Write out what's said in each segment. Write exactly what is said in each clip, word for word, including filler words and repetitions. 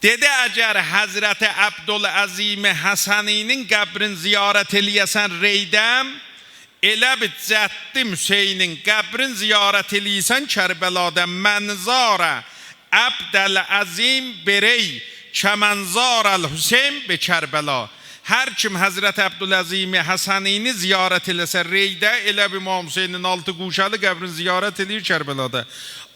دئدی: «اگر حضرت عبدالعظیم حسنی‌نین قبرین زیارت ائله‌یه‌سن ری‌ده، ائله بیل جدّیم حسینین قبرین زیارت ائله‌ییرسن کربلادا.» «من زار عبدالعظیم بری، کمن زار الحسین بکربلا.» هر کیم حضرت عبدالعظیم حسنی‌نی زیارت ائله‌سه ری‌ده، ائله بیل امام حسینین آلتی گوشه‌لی قبرین زیارت ائله‌ییر کربلادا.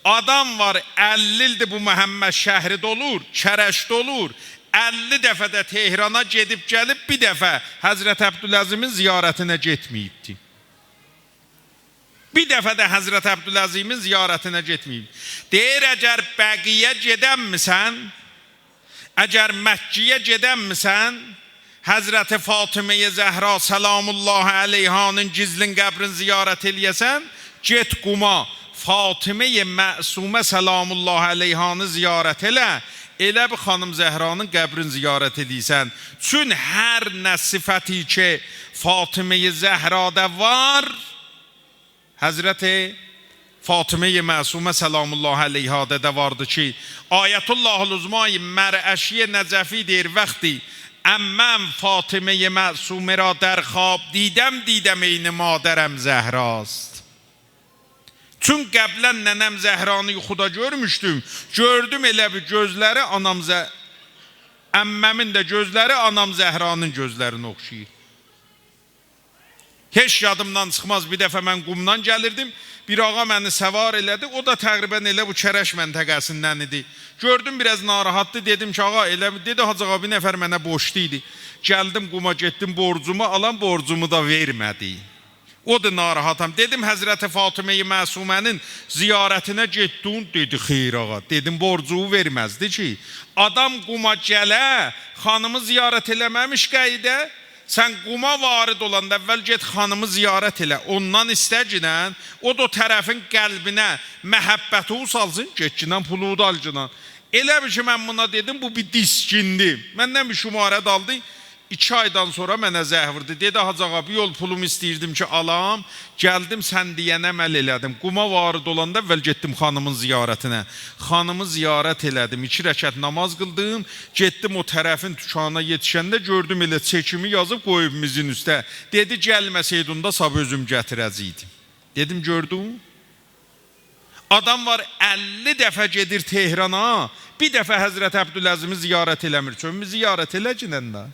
آدام وار، اللی ایلدیر بو محمدشهرده اولور، کرجده اولور، اللی دفعه ده تهرانا گئدیب گلیب، بیر دفعه حضرت عبدالعظیمین زیارتینه گئتمه‌ییبدی. بیر دفعه ده حضرت عبدالعظیمین زیارتینه گئتمه‌ییب. دئییر: «اگر بقیعه گئدنمیسن، اگر مکّه‌یه گئدنمیسن، حضرت فاطمه زهرا سلام الله علیهانین گیزلین قبرین زیارت ائله‌یه‌سن، گئت قوما، فاطمه معصومه سلام الله علیهانی زیارت ائله، ائله بیل خانیم زهرانین قبرین زیارت ائله‌ییرسن. چون هر نه صفتی کی فاطمه زهرادا وار، حضرت فاطمه معصومه سلام الله علیهادا دا واردی کی، آیت‌الله العظمای مرعشی نجفی دئییر، وقتی عمه‌م فاطمه معصومه را در خواب دیدم، دیدم عین مادرم زهراست. چون قبلاً ننه‌م زهرانی یوخودا گؤرموشدوم، گؤردوم ائله بیل گؤزلری آنام ز-، عمه‌مین ده گؤزلری آنام زهرانین گؤزلرینه اوخشاییر.» هئچ یادیمدان چیخماز، بیر دفعه من قمدان گلیردیم، بیر آقا منی سوار ائله‌دی، او دا تقریباً ائله بو کرج منطقه‌سیندن ایدی. گؤردوم بیر آز ناراحتدیر، دئدیم کی: «آقا، ائله»، دئدی: «حاجی آقا، بیر نفر منه بورجلو ایدی. گلدیم قمه، گئتدیم بورجومو آلام، بورجومو دا وئرمه‌دی. اودور ناراحتام.» دئدیم: «حضرت فاطمه معصومه‌نین زیارتینه گئتدین؟» دئدی: «خیر آقا.» دئدیم: «بورجووو وئرمزدی کی. آدام قمه گله، خانیمی زیارت ائله‌مه‌میش قاییدا؟ سن قمه وارد اولاندا اول گئت خانیمی زیارت ائله، اوندان ایسته‌گینن، او دا او طرفین قلبینه محبتی اوسالسین، گئتگینن پولووو دا آلگینان.» ائله بیل کی من بونا دئدیم، بو بیر دیسکیندی. مندن بیر شماره ده آلدی. ایکی آیدان سونرا منه زنگ ووردو. دئدی: «حاجی آقا، بیر یول پولومو ایسته‌ییردیم کی آلام، گلدیم، سن دئینه عمل ائله‌دیم. قمه وارد اولاندا اول گئتدیم خانیمین زیارتینه. خانیمی زیارت ائله‌دیم، ایکی رکعت نماز قیلدیم، گئتدیم او طرفین دوکانینا یئتیشنده گؤردوم ائله چکیمی یازیب قویوب میزین اوسته. دئدی: گلمه‌سئیدین ده صاباح اؤزوم گتیره‌جکدیم.» دئدیم: «گؤردون؟» آدام وار، اللی دفعه گئدیر تهرانا، بیر دفعه حضرت عبدالعظیمی زیارت ائله‌میر. چؤنکی زیارت ائله‌گینن ده.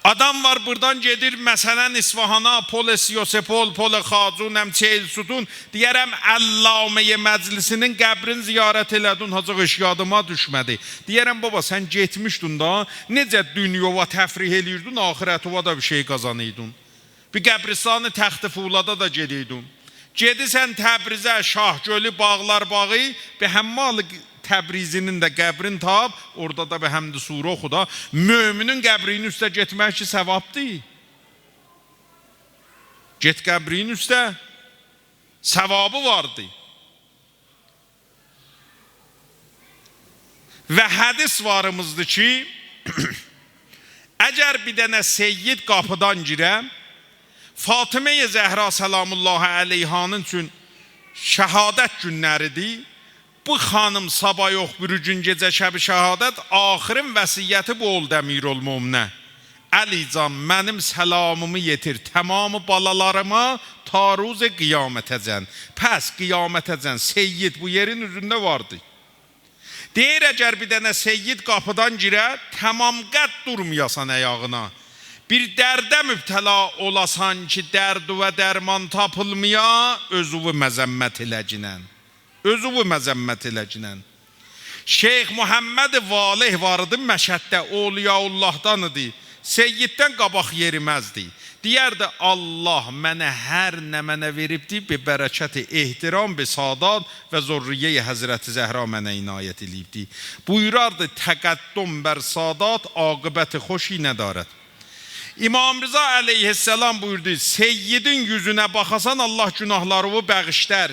آدام وار، بوردان گئدیر، مثلاً، اصفهانا، پل سی‌وسه‌پل، پل خواجو، نم چهل‌ستون، دئیه‌رم، علامه مجلسی‌نین قبرین زیارت ائله‌دین، حاجی آقا، هئچ یادیما دوشمه‌دی. دئیه‌رم: بابا، سن گئتمیشدین دا، نئجه دونیاوا تفریح ائله‌ییردین، آخرتیوا دا بیر شئی قازانیردین. بیر قبرستان تخت فولادا دا گئدیدون. گئدیسن تبریزه، شاه‌گلی، باغلار باغی، بیر حمال تبریزی‌نین ده قبرین تاپ، اورادا دا بیر حمد سوره اوخو دا. مؤمنین قبری‌نین اوسته گئتمک کی ثوابدیر. گئت قبری‌نین اوسته، ثوابی واردی. و حدیث واریمیزدیر کی، اگر بیر دنه سید قاپیدان گیره، فاطمه زهرا سلام الله علیهانین چون شهادت گونلریدیر، بو خانیم صاباح یوخ، بیری گون گئجه شب شهادت، آخرین وصیتی بو اولدو امیرالمؤمنینه: علی جان، منیم سلامیمی یئتیر تمام بالالاریما تا روز قیامته‌جن. پس قیامته‌جن سید بو یئرین اوزونده واردی. دئییر، اگر بیر دنه سید قاپیدان گیره، تمام قد دورمایاسان آیاغینا. بیر درده مبتلا اولاسان کی، دردووه درمان تاپیلمایا، اؤزووو مذمت ائله‌گینن. اؤزووو مذمت ائله‌گینن. شیخ محمد والح وار ایدی مشهدده، اولیاءاللهدان ایدی. سیددن قاباق یئریمزدی. دئیردی: «الله منه هر نمنه وئریبدی، به برکت احترام به سادات و ذریهٔ حضرت زهرا منه عنایت ائله‌ییبدی.» بویوراردی: «تقدم بر سادات عاقبت خوشی ندارد.» امام رضا علیه‌السلام بویوردو: «سیدین یوزونه باخاسان، الله گناهلاریوی باغیشلار.»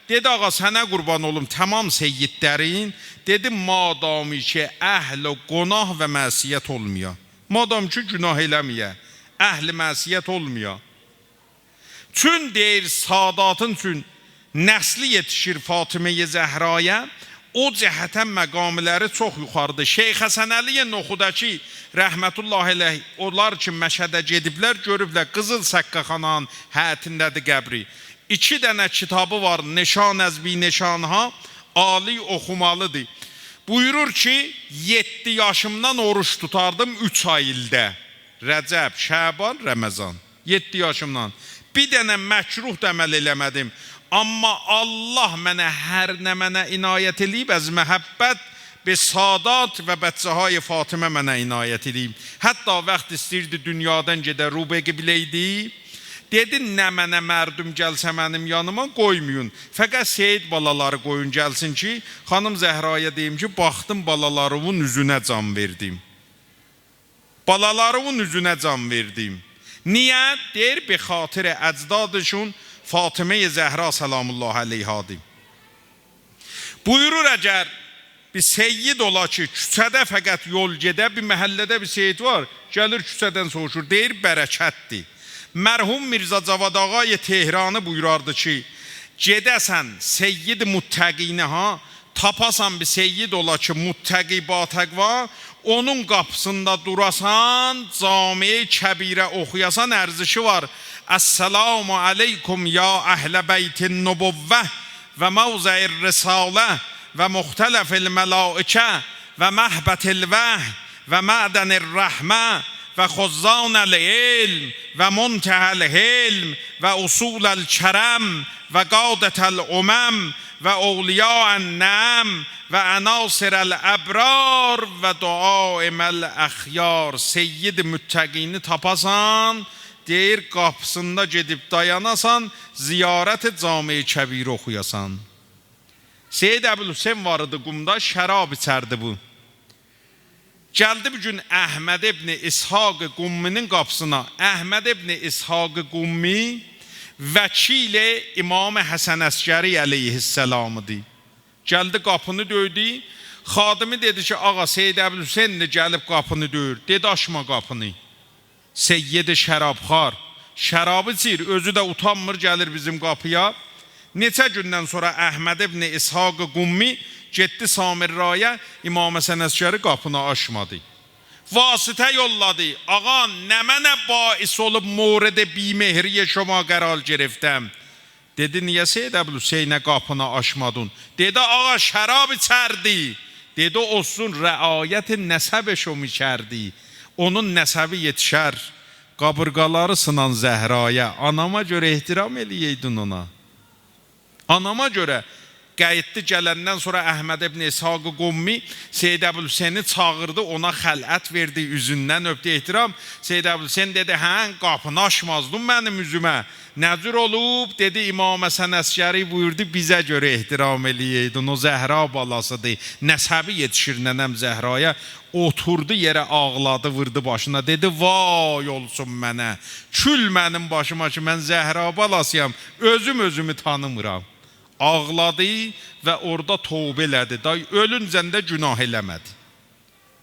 دئدی: «آقا، سنه قوربان اولوم، تمام سیدلرین؟» دئدی: «مادامی کی اهل گناه و معصیت اولمایا. مادام کی گناه ائله‌مه‌یه، اهل معصیت اولمایا.» چون دئییر، ساداتین چون نسلی یئتیشیر فاطمه زهرایا، او جهتدن مقاملاری چوخ یوخاریدیر. شیخ حسنعلی نخودکی، رحمة الله علیه، اونلار کی مشهده گئدیبلر، گؤروبلر قیزیل سقاخانانین حیطینده‌دیر قبری. ایکی دنه کیتابی وار، نشان از بی‌نشان‌ها، عالی اوخومالیدیر. بویورور کی، یئددی یاشیمدان اوروج توتاردیم، اوچ آی ایلده. رجب، شعبان، رمضان. یئددی یاشیمدان. بیر دنه مکروه دا عمل ائله‌مه‌دیم. آمما الله منه هر نمنه عنایت ائله‌ییب، از محبت به سادات و بچه‌های فاطمه منه عنایت ائله‌ییب. حتی وقت ایسته‌ییردی دونیادان گئده، رو به قبله ایدی. دئدی، نمنه مردم گلسه منیم یانیما، قویمایین. فقط سید بالالاری قویون گلسین کی، خانیم زهرایا دئییم کی، باخدیم بالالاریوین اوزونه جان وئردیم. بالالاریوین اوزونه جان وئردیم. نییه؟ دئییر، به خاطر اجدادشون فاطمه زهرا سلام الله علیهادیر. بویورور، اگر بیر سید اولا کی، کوچه‌ده فقط یول گئده، بیر محله‌ده بیر سید وار، گلیر کوچه‌دن سوروشور، دئییر، برکتدیر. مرحوم میرزا جواد آقای تهرانی بویوراردی کی، گئده‌سن سید متقینی ها، تاپاسان بیر سید اولا کی، متقی، باتقوا، اونون قاپیسیندا دوراسان، جامع کبیره اوخویاسان، ارزشی وار. السلام علیکم یا اهل بیت النبوة و موضع الرسالة و مختلف الملائکة و مهبط الوحی و معدن الرحمة و خزان العلم و منتهی الحلم و اصول الکرم و قادة الامم و اولیاء النعم و عناصر الابرار و دعائم الاخیار. سید متقینی تاپاسان، دئییر، قاپیسیندا گئدیب دایاناسان، زیارت جامع کبیره اوخویاسان. سید ابوالحسین وار ایدی قمدا، شراب ایچردی بو. گلدی بیر گون احمد ابن اسحاق قمی‌نین قاپیسینا. احمد ابن اسحاق قمی وکیل امام حسن عسکری علیه‌السلام ایدی. گلدی، قاپینی دؤیدو. خادمی دئدی کی، «آقا، سید ابوالحسین‌دیر، گلیب قاپینی دؤیور.» دئدی، «آچما قاپینی.» سید شرابخوار. شراب ایچیر، اؤزو ده اوتانمیر، گلیر بیزیم قاپییا. نئچه گوندن سونرا احمد ابن اسحاق قمی گئتدی سامرایا، امام حسن عسکری قاپینی آچمادی. واسطه یوللادی. «آقا، نمنه باعث اولوب مورد بی‌مهری شما قرار گرفتم؟» دئدی، «نییه سید ابوالحسینه قاپینی آچمادین؟» دئدی، «آقا، شراب ایچردی.» دئدی، «اولسون، رعایت نسبش رو می‌کردی.» اونون نسبی یئتیشر قابیرغالاری سینان زهرایا. آناما گؤره احترام ائله‌یه‌یدین اونا. آناما گؤره. قاییتدی، گلندن سونرا احمد ابن اسحاق قمی سید ابوالحسینی چاغیردی، اونا خلعت وئردی، اوزوندن اؤپدو، احترام. سید ابوالحسین دئدی، «هه، قاپینی آچمازدین منیم اوزومه. نه جور اولوب؟» دئدی، «امام حسن عسکری بویوردو، بیزه گؤره احترام ائله‌یه‌یدین، او زهرا بالاسیدیر. نسبی یئتیشیر ننه‌م زهرایا.» اوتوردو یئره، آغلادی، ووردو باشینا، دئدی، «وای اولسون منه، کول منیم باشیما کی، من زهرا بالاسی‌یام، اؤزوم اؤزومو تانیمیرام.» آغلادی و اورادا توبه ائله‌دی. دای اؤلونجن ده گناه ائله‌مه‌دی.